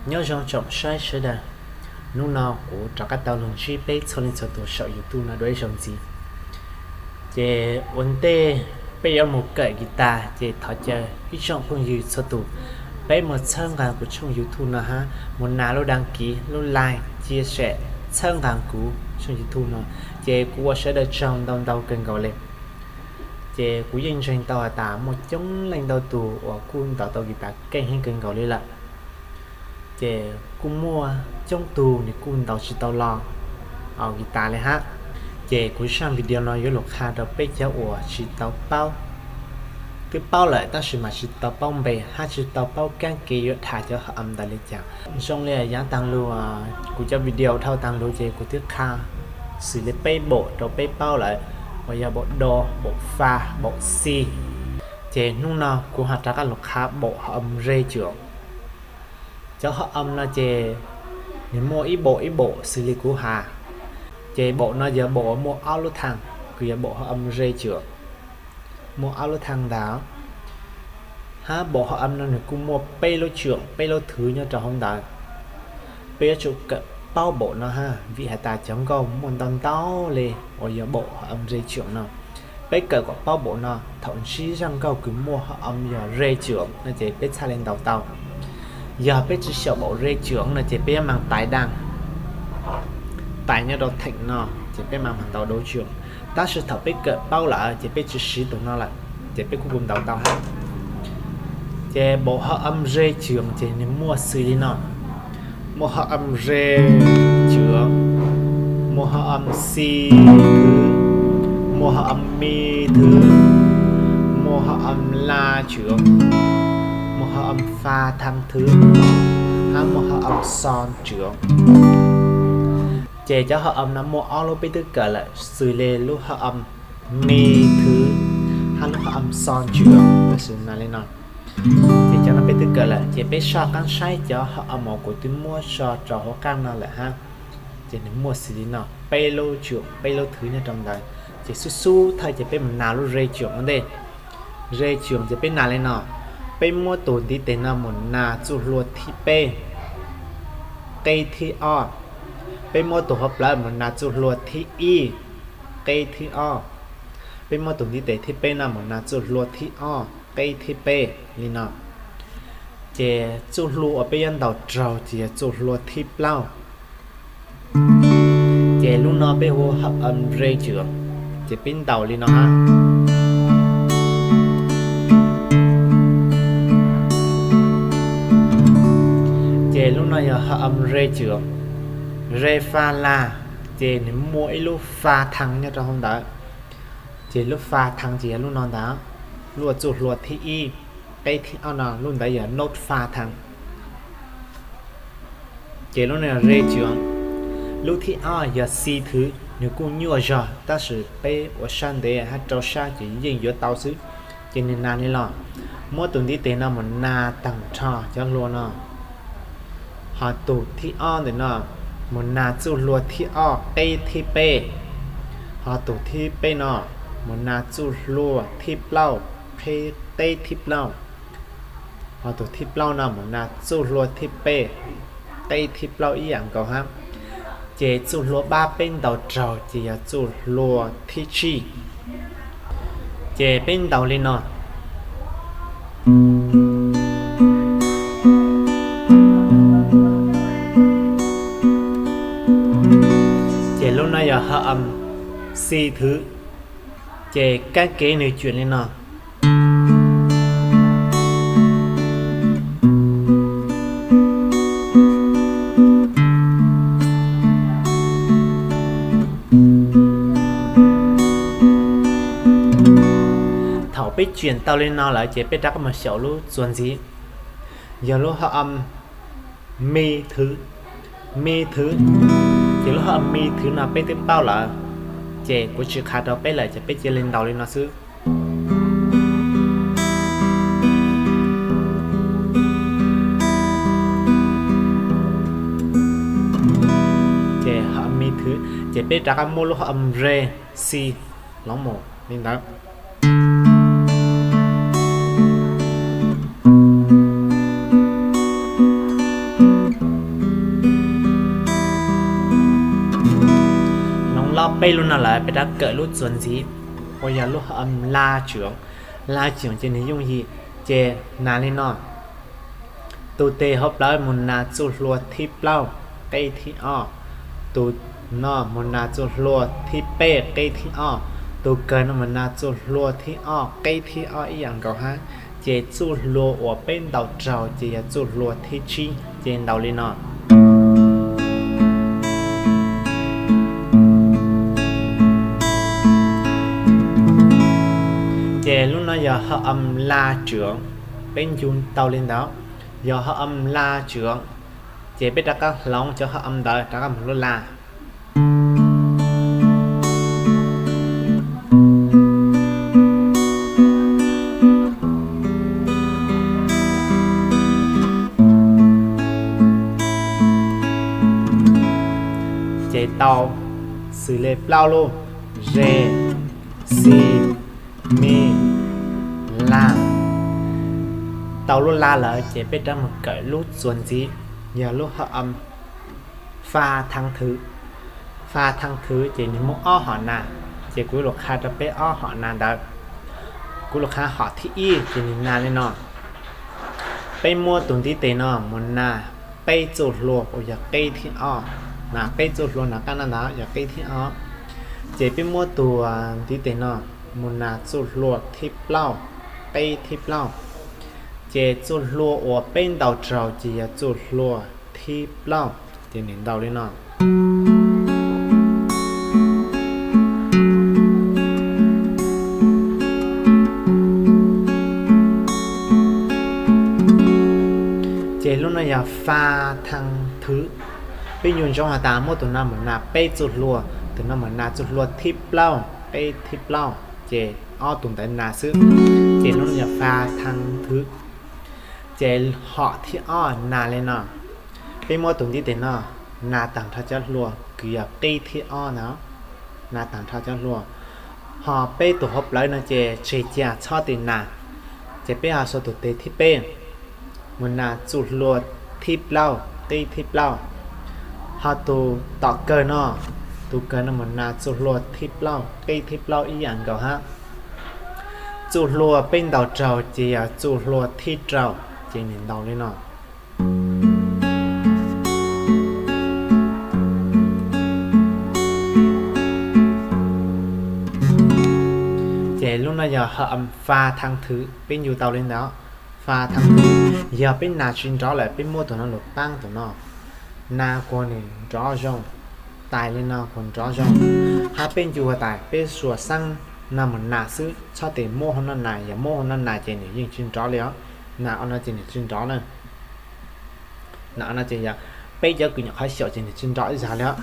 Nyob zoo tsoom saib sawv daws, hnub no kuv rov qab tau los ntsib peb txhua leej txhua tus saum YouTube no dua ib zaug ntxiv. Ces ua ntej peb yuav mus kawm guitar ces thov caw ib tsoom phooj ywg txhua tus, peb mus txhawb nqa kuv tshooj YouTube no hab, mus nas lub đăng ký, lub like, chia sẻ, txhawb nqa kuv tshooj YouTube no, ces kuv ua sawv daws tsaug ntau ntau kawg nkaus li. Ces kuv yeej ntseeg tau has tas muaj coob leej ntau tus uas kuj ntaus tau guitar keej heev kawg nkaus li lawm. Ces kuj muaj coob tug nws kuj ntaus tsis tau los guitar li hab. Ces kuv zaj video no yuav lug qha rau peb cov uas tsis tau paub, twb paub lawm tab sis mas tsis tau paub npe hab tsis tau paub kab kev yuav dhas cov hợp âm ntawd li cas. Zoo li yav taag lug, kuv cov video dhau taag lug ces kuv twb qha xws li peb bộ rau peb paub lawm, uas yog bộ do, bộ fa, bộ si. Ces hnub no kuv ho rov qab lug qha bộ hợp âm rê tsoom. Cov hợp âm no ces nws muaj ib bộ ib bộ xws li kuv has. Ces bộ no yog bộ uas muaj ob lub thang, kws yog bộ hợp âm rê tsoom, muaj ob lub thang ntag. Hab bộ hợp âm no nws kuj muaj peb lub tsoom, peb lub thứ nyob rau hauv ntawd. Peb yuav tsum kawm paub bộ no hab, vim has tas cov nkauj muaj ntau ntau li uas yog bộ hợp âm rê tsoom no. Peb kawm kom paub bộ no, thaum ntsib zaj nkauj kws muaj hợp âm yog rê tsoom no ces peb txhaj li ntaus tau. Yog peb tsis xyaum bộ rê tsoom no ces peb yuav mas tais đa, tais nyob rau theem no, ces peb mas mas ntaus do tsoom. Tab sis thaum peb kawm paub lawm ces peb tsis siv tus no lawm, ces peb kuj kuj ntaus tau hab. Ces bộ hợp âm rê tsoom ces nws muaj xws li no: muaj hợp âm rê tsoom, muaj hợp âm si thứ, muaj hợp âm mi thứ, muaj hợp âm la tsoom, muaj hợp âm fa thăng thứ, hab muaj hợp âm so tsoom. Ces cov hợp âm no muaj ob lub peb twb kawm lawm xws li lub hợp âm mi thứ hab lub hợp âm so tsoom, tam sim no li no. Ces cov no peb twb kawm lawm ces peb soj qaab saib cov hợp âm uas kuv twb muab tso rau hauv qab no lawm hab. Ces nws muaj xws li no, peb lub tsoom, peb lub thứ nyob rau ntawd. Ces xub xub thawj ces peb mus nas lub rê tsoom ua ntej. Rê tsoom ces peb nas li no, peb muab tus ntiv tes no mus nas txuj hlua thib peb, qeb thib ob. Peb muab tus hauv plawv mus nas txuj hlua thib ib, qeb thib ob. Peb muab tus ntiv tes thib peb no mus nas txuj hlua thib ob, qeb thib peb li no. Ces txuj hlua uas peb yuav ntaus raug ces yog txuj hlua thib plaub. Ces lub no peb hu hợp âm rê tsoom, ces peb ntaus li no hab. Ces lub no yog hợp âm rê tsoom, rê fa la, ces nws muaj ib lub fa thăng nyob rau hauv ntawd. Ces lub fa thăng ces yog lub no ntag, lub txuj hlua thib ib, qeb thib ob no lub ntawd yog nốt fa thăng. Ces lub no yog rê tsoom. Lub thib ob yog si thứ, nws kuj nyuaj zog tab sis peb ua sab ntev hab rau sab ces yeej yuav tau xwb. Ces nws nas li los, muab tus ntiv tes no mus nas tag nrho cov hlua no, ho tus thib ob ntawm no mus nas txuj hlua thib ob, qeb thib peb, ho tus thib peb no mus nas txuj hlua thib plaub, qeb thib plaub, ho tus thib plaub no mus nas txuj hlua thib peb, qeb thib plaub ib yam nkaus hab. Ces txuj hlua pab peb ntaus raug ces yog txuj hlua thib tsib. Ces peb ntaus li no. Ces lub no yog hợp âm si thứ. Ces kab kev nws cuam li no. Thaum peb cuam tau li no lawm ces peb rov qab mus xyaum lub txuas ntxiv, yog lub hợp âm mi thứ, mi thứ. Ces lub hợp âm mi thứ no peb twb paub lawm, ces kuv tsis qha rau peb lawm ces peb cia li ntaus li no xwb. Ces hợp âm mi thứ, ces peb rov qab muab lub hợp âm rê si los mus li ntawd. Peb lub no lawm peb rov kawm lub txuas ntxiv uas yog lub hợp âm la trưởng. La trưởng ces nws yooj yim, ces nas li no. Tus tes hauv plawv mus nas txuj hlua thib plaub, qeb thib ob. Tus no mus nas txuj hlua thib peb, qeb thib ob. Tus kawg no mus nas txuj hlua thib ob, qeb thib ob ib yam nkaus hab. Ces txuj hlua uas peb ntaus raug ces yog txuj hlua thib tsib, ces ntaus li no. Ces lub no yog hợp âm la trưởng, peb ncu tau li ntawd, yog hợp âm la trưởng. Ces peb rov qab hloov cov hợp âm ntawd rov qab mus lub la. Ces tau xws li plaub lub: re, si, mi, la. Tau lub la lawm ces peb rov mus kawm lub txuas ntxiv, yog lub hợp âm fa thăng thứ. Fa thăng thứ ces nws muaj ob hom nas, ces kuv lug qha rau peb ob hom nas ntawd. Kuv lug qha hom thib ib ces nws nas li no. Peb muab tus ntiv tes no mus nas peb txuj hlua uas yog qeb thib ob, nas peb txuj hlua nas qab no ntawd yog qeb thib ob. Ces peb muab tus ntiv tes no mus nas txuj hlua thib plaub, qeb thib plaub. Ces txuj hlua uas peb ntaus raug ces yog txuj hlua thib plaub, ces nws ntaus li no. Ces lub no yog fa thăng thứ. Peb ncu ntsoov has tas muab tus no mus nas peb txuj hlua, tus no mus nas txuj hlua thib plaub, qeb thib plaub, ces ob tus ntawd nas xwb. Ces lub no yog fa thăng thứ. Ces hom thib ob nas li no. Peb muab tus ntiv tes no nas tag nrho cov hlua kws yog qeb thib ob ntawd, nas tag nrho cov hlua. Ho peb tus hauv plawv no ces tseg cia txhob tes nas. Ces peb ho xuas tus tes thib peb mus nas txuj hlua thib plaub, qeb thib plaub. Ho tus tom kawg no, tus kawg no mus nas txuj hlua thib plaub, qeb thib plaub ib yam nkaus hab. Txuj hlua peb ntaus raug ces yog txuj hlua thib rau, ces nws ntaus li no. Ces lub no yog hợp âm fa thăng thứ, peb ncu tau li ntawd. Fa thăng thứ, yog peb nas tsis nrov lawm peb muab tus no lug paab tus no, nas kuas nws nrov zoo, tais li no kuas nrov zoo. Hab peb ncu has tas peb xuas xaab no mus nas xwb, txhob tes muab hauv no nas, yog muab hauv no nas ces nws yeej tsis nrov li os. Nas ob no ces nws tsis nrov na. Nas ob no ces yog peb cov kws nyuam qhuav xyaum ces nws tsis nrov ib zaug li os.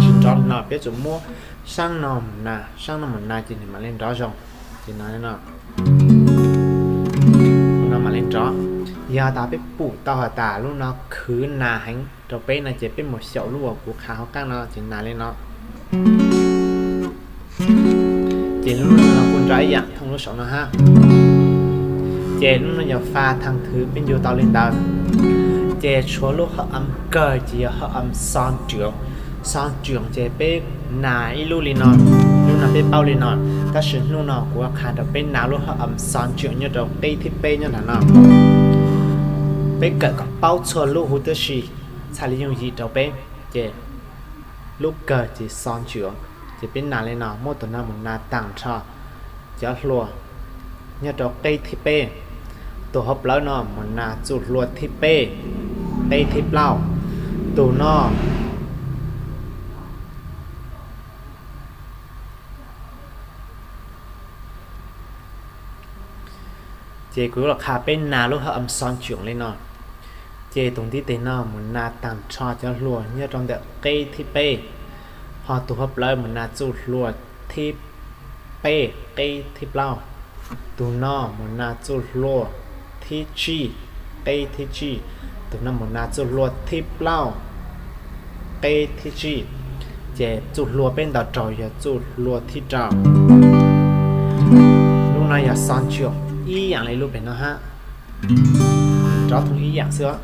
Tsis nrov li no, peb tsum muab xaab no mus nas, xaab no mus nas ces nws mam li nrov zoo. Ces no, no mam li nrov. Yog tas peb pum tau has tas lub no khwv nas heev rau peb no ces peb mus xyaum lub uas kuv qha hauv qaab no ces nas li no. Ces lub no kuj nrov ib yam thooj lub saum no hab. Ces lub no yog fa thăng thứ, peb ncu tau li ntawd. Ces tshuav lub hợp âm kawg ces yog hợp âm so trưởng. So trưởng ces peb nas ib lub li no, lub no peb paub li no, tab sis hnub no kuv qha rau peb nas lub hợp âm so trưởng nyob rau qeb thib peb nyob ntawm no. Peb kawm kom paub txhua lub huv tib si, txhaj li yooj yim rau peb. Ces lub kawg ces so trưởng, ces peb nas li no, muab tus no mus nas taag nrho cov hlua nyob rau qeb thib peb. Tus hauv plawv no mus nas txuj hlua thib peb, qeb thib plaub. Tus no Ces kuv yuav los qha peb nas lub hợp âm so trưởng li no. Ces tus ntiv tes no mus nas tag nrho cov hlua nyob rau ntawm qeb thib peb, ho tus hauv plawv mus nas txuj hlua thib peb, qeb thib plaub. Tus no mus nas txuj hlua thib tsib, qeb thib tsib. Tus no mus nas txuj hlua thib plaub, qeb thib tsib. Ces txuj hlua peb ntaus raug yog txuj hlua thib rau. Lub no yog so trưởng ib yam li lub pem no hab, nrov thooj ib yam xwb.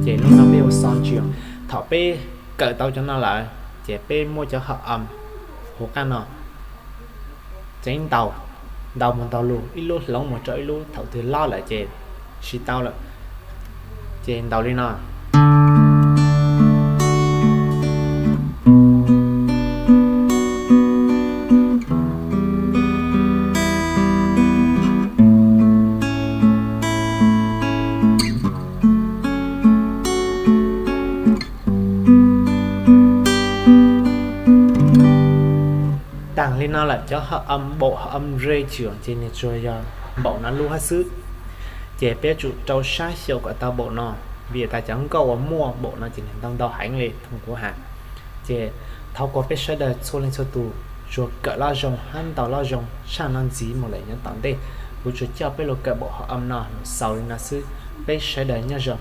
Ces lub No peb ua xov ntsis. Thaum peb kawm tau cov no lawm ces peb muab cov hợp âm hauv qab no ceev ntaus, ntaus mus ntaus lus, ib lub hloov mus rau ib lub, thaum twg lob lawm ces siv tau lawm. Ces ntaus li no. Tag li no lawm, cov hợp âm bộ, hợp âm rê tsuas ces nws tsuas yog bộ no lub hab xwb. Ces peb yuav tsum rau sab xyaum kom tau bộ no, vim tas cov nkauj uas muaj bộ no ces nws ntau ntau heev li thooj kuv has. Ces thov kom peb sawv daws txhua leej txhua tus tsuas kawm loj zoo hab ntaus loj zoo tshaj no ntxiv mus lawm nyob tom ntej. Kuv tsuas coj peb los kawm bộ hợp âm no xaus li no xwb. Peb sawv daws nyob zoo.